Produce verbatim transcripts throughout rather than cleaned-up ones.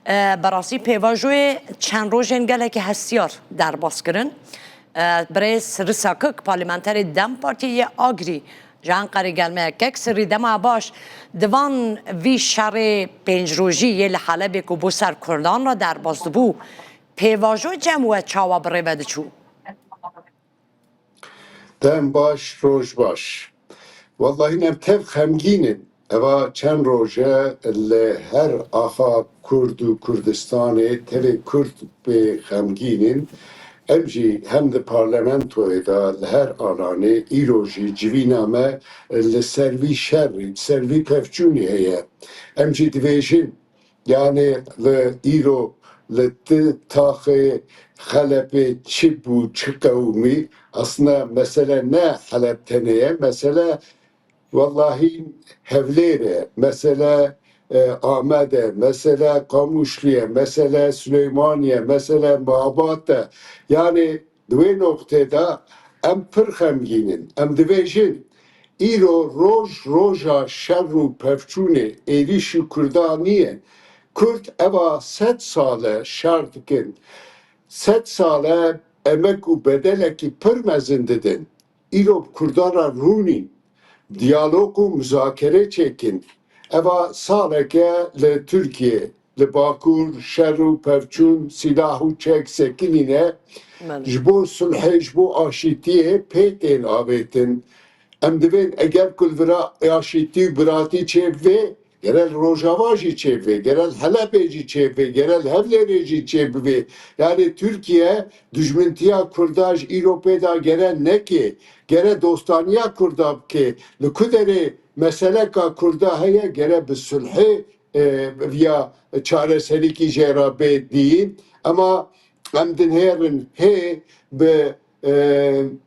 E, berastî pêvajoyê çend rojên gelekî hestiyar derbas kirin. E, birêz Risa Kik, parlamenterê dem Partiyê yê Agirî ji Enqerê gel me ye. Kek Sirî, dema baş, di van vî şerê pênc rojî yê li Helebê ku bo ser Kurdan re derbas dibû, pêvajo cem we çawa bi rê ve diçû? Dem baş, roj baş. Wellahî em tev xemgîn in. Eva çend roj e li her axa Kurd û Kurdistanê tevê Kurd bê xemgîn in. Em jî hem di parlamentoyê de li her alanê îro jî civîna me li ser vî şerî, li ser vî pevçûnê heye. Em jî dibêjin, Yanî li îro li ti taxê Xelepê çi bû, çi qewimî? Aslında mesele ne Heleb tenê ye, mesele wellahî Hevlêr e, mesele, e, Amed e, mesele Qamişlî ye, mesele Silêmanî ye, mesele Mabat e. Yanî di wê noqtê de em pir xemgîn in. Em dibêjin, îro roj roja şer û pevçûnê êrîş û Kurdan niye. Kurd eva sed sal e şer dikin. Sed sal e emek û bedelekî pir mezin didin. Îro bi Kurdan re rûnîn, diyalog û muzakere çêkin. Eva saleke li Tirkiye, li Bakur, şer û pevçûn, sîlah û çek sekinîne, Belê. ji bo sulhê, ji bo aşîtiyê pê tên avêtin. Em divên eger ku li vira aşîtî û biratî çêbivê, gere li Rojava jî çêbivê, gere li Helebê jî çêbivê, gere li Hevlêrê jî çêbivê. Yanî Tirkiye dijmintiya Kurda ji îro pê de gere neke, gere dostaniya Kurda bike. Li ku derê meseleka Kurda heye, gere bi sulhê, e, viya çareserîkî jê re bê dî. Ema em dinêrin hê bi, e,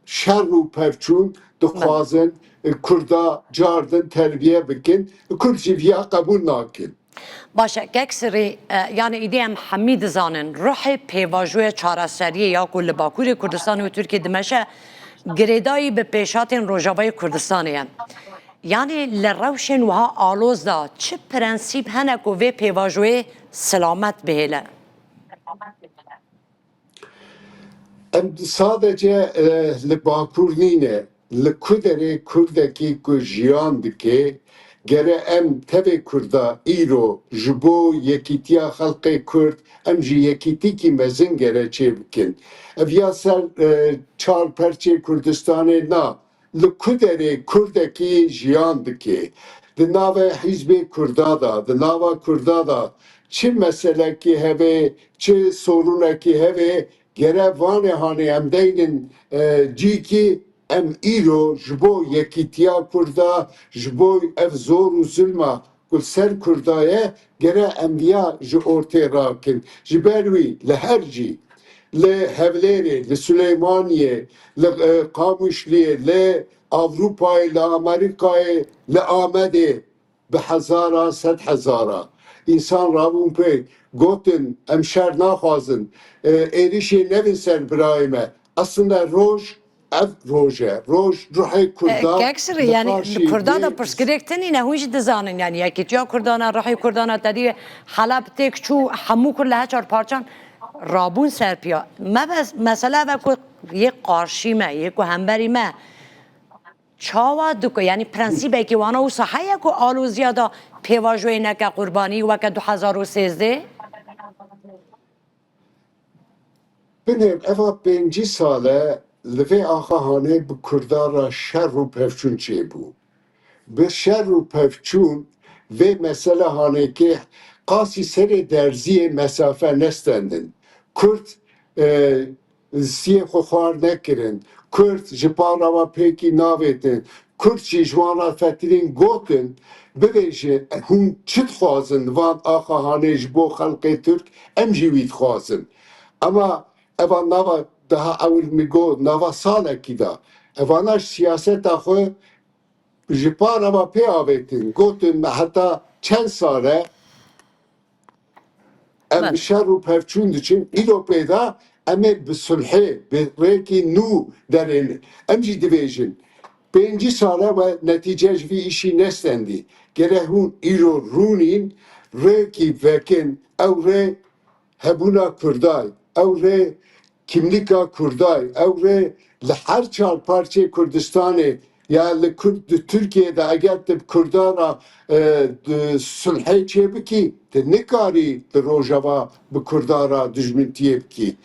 şer û pevçûn dixwazin, e, Kurda cardin terbiye bikin. Kurd jî viya qebûl nakin. Baş e, kek Sirî, e, yanî îdî em hemî dizanin, ruhê pêvajoya çareseriyê ya ku li Bakurê Kurdistanê û Tirkiyê dimeşe, girêdayî bi pêşhatên Rojavayê Kurdistanê ye. Yanî li rewşên wiha aloz de çi prensîp hene ku vê pêvajoyê selamet bihêle? Em sadece, e, li Bakur nîne, li ku derê Kurdekî ku jiyan dike, gere em tevê Kurda îro ji bo yekîtiya xelkê Kurd, em jî yekîtîkî mezin gere çêbikin. Ev ya ser, e, çar perçê Kurdistanê na, li ku derê Kurdekî jiyan dike, di navê hîzbê Kurda de, di nava Kurda de çi meselekî heve, çi sorunekî heve, gere vanê hanê em deynin, e, cîkî, em îro ji bo yekîtiya Kurda, ji bo ev zor û zulma ku li ser Kurda ye, gere em viya ji ortê rakin. Ji ber wî li her cî, li Hevlêrê, li Silêmaniyê, li, e, Qamişliyê, li Ewropayê, li Amerîkayê, li Amedê bi hezara, sed hezara însan rabûn pê, gotin, em şer naxwazin, e, êrişê nevin ser birayê me. Aslında roj, ev roj e. Roj ruhê Kurda. Kek Sirî, yanî li Kurda de pirsgirêk tinî ne, hûn jî dizanin, yanî yekîtiya Kurdan e, ruhê Kurdan e, te dî Heleb têk çû, hemû Kurd li heçar parçan rabûn ser piya. Me bes, mesele ev e ku yê qarşî me, yê ku hemberî me çawa dike, yanî prensîbekî wana wisa heye ku aloziya da pêvajoyê neke qurbanî weke du hezar û sêzdeh? Binêr, eva pêncî sal e li vê axa hanê bi Kurda re şer û pevçûn çêbû. Bi şer û pevçûn vê mesele hanê kê qasî serê derziyê mesafe nestendin. Kurd, e, siyê xwe xwar nekirin. Kurd ji pala we pêkî navêtin. Kurd jî ji wan re fetilîn gotin, bibêjin, hûn çi dixwazin van axa hanê ji bo xelkê Tirk, em jî wî dixwazin. Ema eva nava daha ewil min got, nava salekî de, evana ji siyaseta xwe ji pala ve pê avêtin. Gotin, me heta çend sal e, em Belê. bi şer û pevçûn diçin, îro pê de em ê bi sulhê, bi rêkî nû derên. Em jî dibêjin, pêncî sal e we netîce ji vî îşî nestendî. Gere hûn îro rûnîn, rêkî vekin, ew rê hebûna Kurday, ew rê kimlîka Kurday, ew rê li her çar parçeyê Kurdistanê ya li Kurd, di Tirkiyê de eger tu bi Kurda re, e, di sulhê çêbikî, tu nikarî di Rojava bi Kurda re dijmintiyê bikî.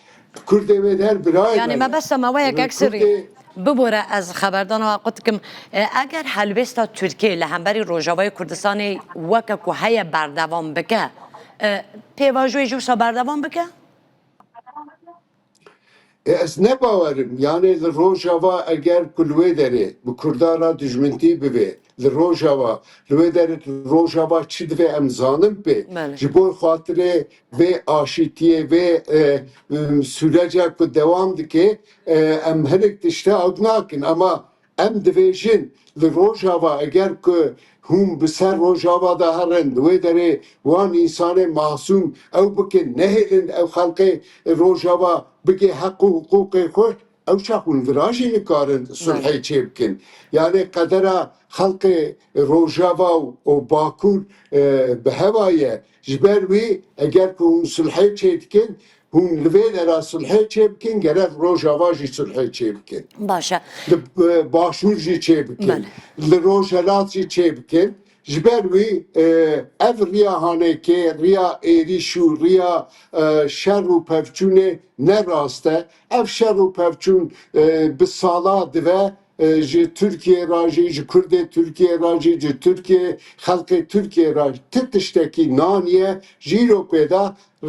Kurdê wê der birayê Yanî me ye. Mebesta me wê yek Kurdê eksirî. Bibore ez xeberdana we qut dikim. E, eger helwêsta Tirkiyê li hemberî Rojavayê Kurdistanê weke ku heye berdewam bike, e, pêvajoyê jî wisa berdewam bike? E, ez ne bawerim. Yanê li Rojava eger ku li wê derê bi Kurda re dijmintî bivê, li Rojava, li wê derê Rojava çi divê em zanin pê. Belê. Ji bo xatirê vê aşîtiyê, vê, e, e, süreca ku dewam dike, e, em hinek tişta ew nakin. Ama em dibêjin, li Rojava eger ku hûn bi ser Rojava de herin, di wê derê wan însanê masûm ew bikin, nehêlin ew xelkê Rojava bigê heq û hiqûqê xwe, ew çax hûn vira jî nikarin sulhê çêbikin. Yanê qedera xelkê Rojava û, û Bakur, e, bi hewa ye. Ji ber wî eger ku hûn sulhê çêdikin, hûn li vê dera sulhê çêbikin, gerek Rojava jî sulhê çêbikin. Baş e. Li, e, Başûr jî çêbikin. Belê. Li Rojhelat jî çêbikin. Ji ber wî, e, ev riya hanekê, riya êrîş û riya, e, şer û pevçûnê ne rast e. Ev şer û pevçûn, e, bi sala dive, e, ji Tirkiyê re jî, ji Kurdê Tirkiyê re jî, ji Tirkiyê, xelkê Tirkiyê re ti tiştekî naniye, ji îro pê de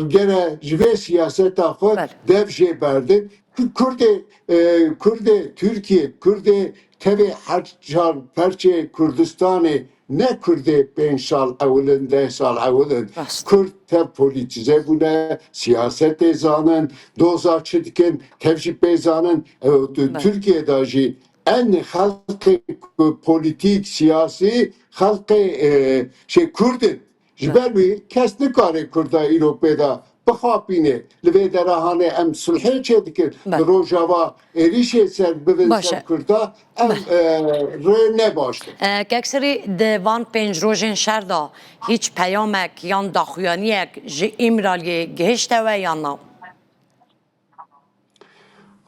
gere ji vê siyaseta xwe Belê. Dev jê berdin. Ku-, Kurdê, e, Kurdê Tirkiyê, Kurdê tevê her çar perçê Kurdistanê ne Kurdê pênc sal ewil in, deh sal ewil in. Rast. Kurd tev polîtîze bûne, siyasetê zanin, doza çi dikin, tev jî pê zanin. E, tu-, Belê. Tirkiyê de jî en xelkê ku polîtîk, siyasî xelkê, e, şey Kurd in. Ji ber wî kes nikare Kurda îro pê de bixapîne. Li vê dera hanê em sulhê çêdikin. Belê. Li Rojava êrîşê ser bibin Baş e. Ser Kurda, ev, Belê. E, rê ne baş e. E, Keksirî, di van pênc rojên şer de hîç peyamek yan daxuyaniyek ji Îmraliyê gihişte we yan na?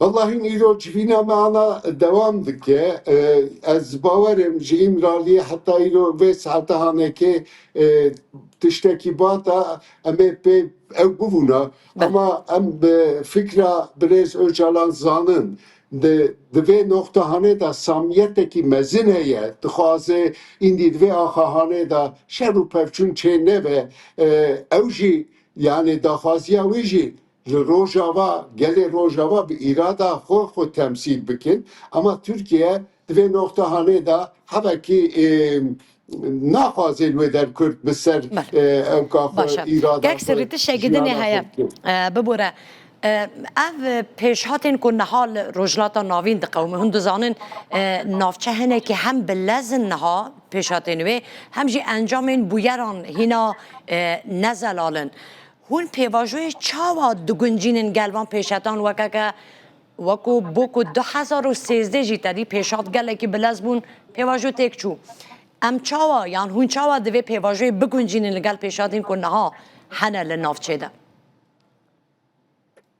Wellahî îro civîna me ana dewam dike. E, ez bawerim ji Îmraliyê heta îro vê saeta hanekê, e, tiştekî bata em ê pê ew bibûna. Be. Ama em bi fikra birêz Ocalan zanin. Di, di vê noqtehanê de samiyetekî mezin heye. Dixwaze îndî di vê axahanê de şer û pevçûn çê nebe. E, ew jî, yanî daxwaziya wî jî li Rojava, gelê Rojava bi îrada xwe, xwe temsîl bikin. Ama Tirkiye di vê noqtehanê de hevekî, e, naxwaze li wê der Kurd bi ser, Belê. E, ewka xwe, Baş e. Îrada Kek xwe, Sirî, tiştekî dinê jiyan heye. Xwe bikin. E, bibore. E, ev pêşhatên ku niha li Rojhilata Navîn diqewime, hûn dizanin, e, navçe hinekî hem bi lez in niha pêşhatên wê, hem jî encamên bûyeran hîna, e, nezelal in. Hûn pêvajoyê çawa diguncînin gel van pêşhetan wekeke, wekû bo ku du hezar û sêzdeh jî tedî pêşhat gelekî bilez bûn, pêvajo têk çû. Em çawa, yan hûn çawa divê pêvajoyê biguncînin li gel pêşhatên ku niha hene li navçê de?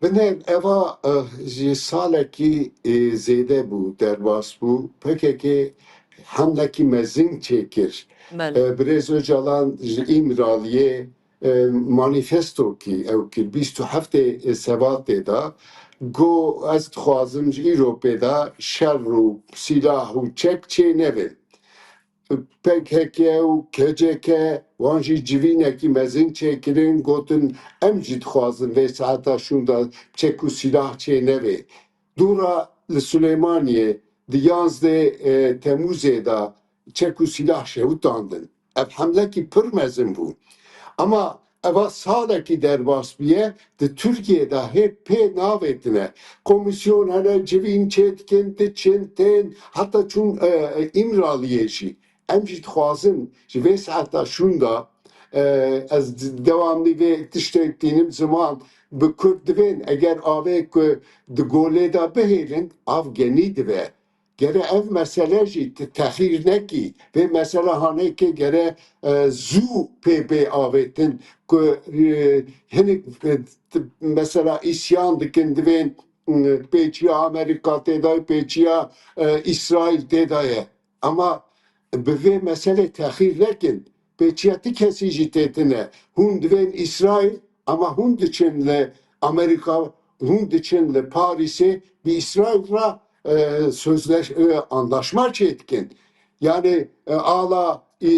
Binêr eva, eh, ji salekî, eh, zêde bû, derbas bû. P K K hemlekî mezin çêkir. Belê. Eh, Birêz Ocalan ji Îmraliyê, e, manîfestokî ew kir, bîst û heftê Sebatê de, got, ez dixwazim ji îro pê de şer û sîlah û çek çê nebe. P K K û K C K wan jî civînekî mezin çêkirin, gotin, em jî dixwazin vê saeta şûnda çek û sîlah çê nebe. Dûra li Silêmaniyê di yanzdeh, e, Temûzê de çek û sîlah şewitandin. Ev hemlekî pir mezin bû. Ama eva salekî derbas bûye, di Tirkiyê de hê pê navêtine. Komîsyon hene, civîn çêdikin, diçin, tên, heta çûn, e, e, Îmraliyê jî. Em jî dixwazin ji vê saeta şûnda, e, ez d-, dewamlî vê tiştê tînim ziman, bi Kurd divên, eger avê ku di golê de bihêlin, av genî dibe. Gere ev mesele jî te-, texîr nekî. Vê mesela hanê ke gere, e, zû pê bê avêtin ku, e, hinek, e, t-, mesela îsyan dikin, divên, e, pêçiya Amerîka tê de ye, pêçiya, e, Îsraîl tê de ye. Ama bi vê meselê texîr nekin. Pêçiya ti kesî jî tê tine. Hûn divên Îsraîl, ama hûn diçin li Amerîka, hûn diçin li Parîsê, bi Îsraîl re, e, sözleş-, e, anlaşma çêdikin. Yani, e, ala, e,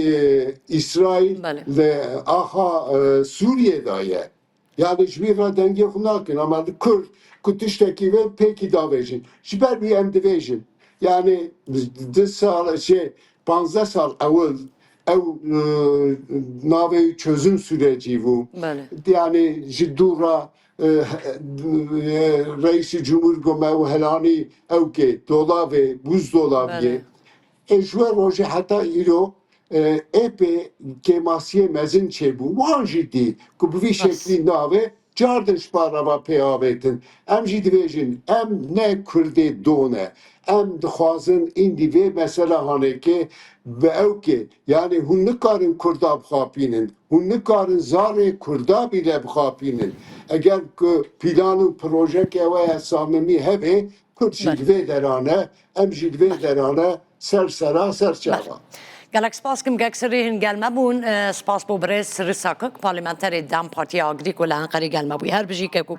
Îsraîl Belê. li axa, e, Sûriyê de ye. Yani ji wî re dengê xwe nakin, ama li Kurd ku tiştekî vê pêkî davêjin. Ji ber wî em divêjin. Yani du sal, şey, panzdeh sal ewil ew, e, navê çözüm sürecî bû. Belê. Yani ji dû re, e, e, Reîsî Cumhur got me ew helanî ew kê, dolavê, buzdolabiyê. Belê. Ê ji we rojê heta îro, e, êpê kêmasiyê mezin çêbû. Wan jî dî ku bi vî Rast. şeklî navê cardin ji para ve pê avêtin. Em jî divêjin, em ne Kurdê do ne. Em dixwazin îndî vê mesela hanekê bi ew kê. Yani hûn nikarin Kurda bixapînin. Hûn nikarin zarê Kurda bîle bixapînin. Eger ku plan û projeke we ya samimî hebe, Kurd jî Belê. li vê derane, em jî li vê derane ser sera, ser çava. Belê. Gelek spas kim, Kek Sirrî hin gel me bûn. E, spas bo birêz Sirrî Sakik, parlamenterê DEM Partiya Agirî ku li Enqerê gel me bûye. Her bijî Keko.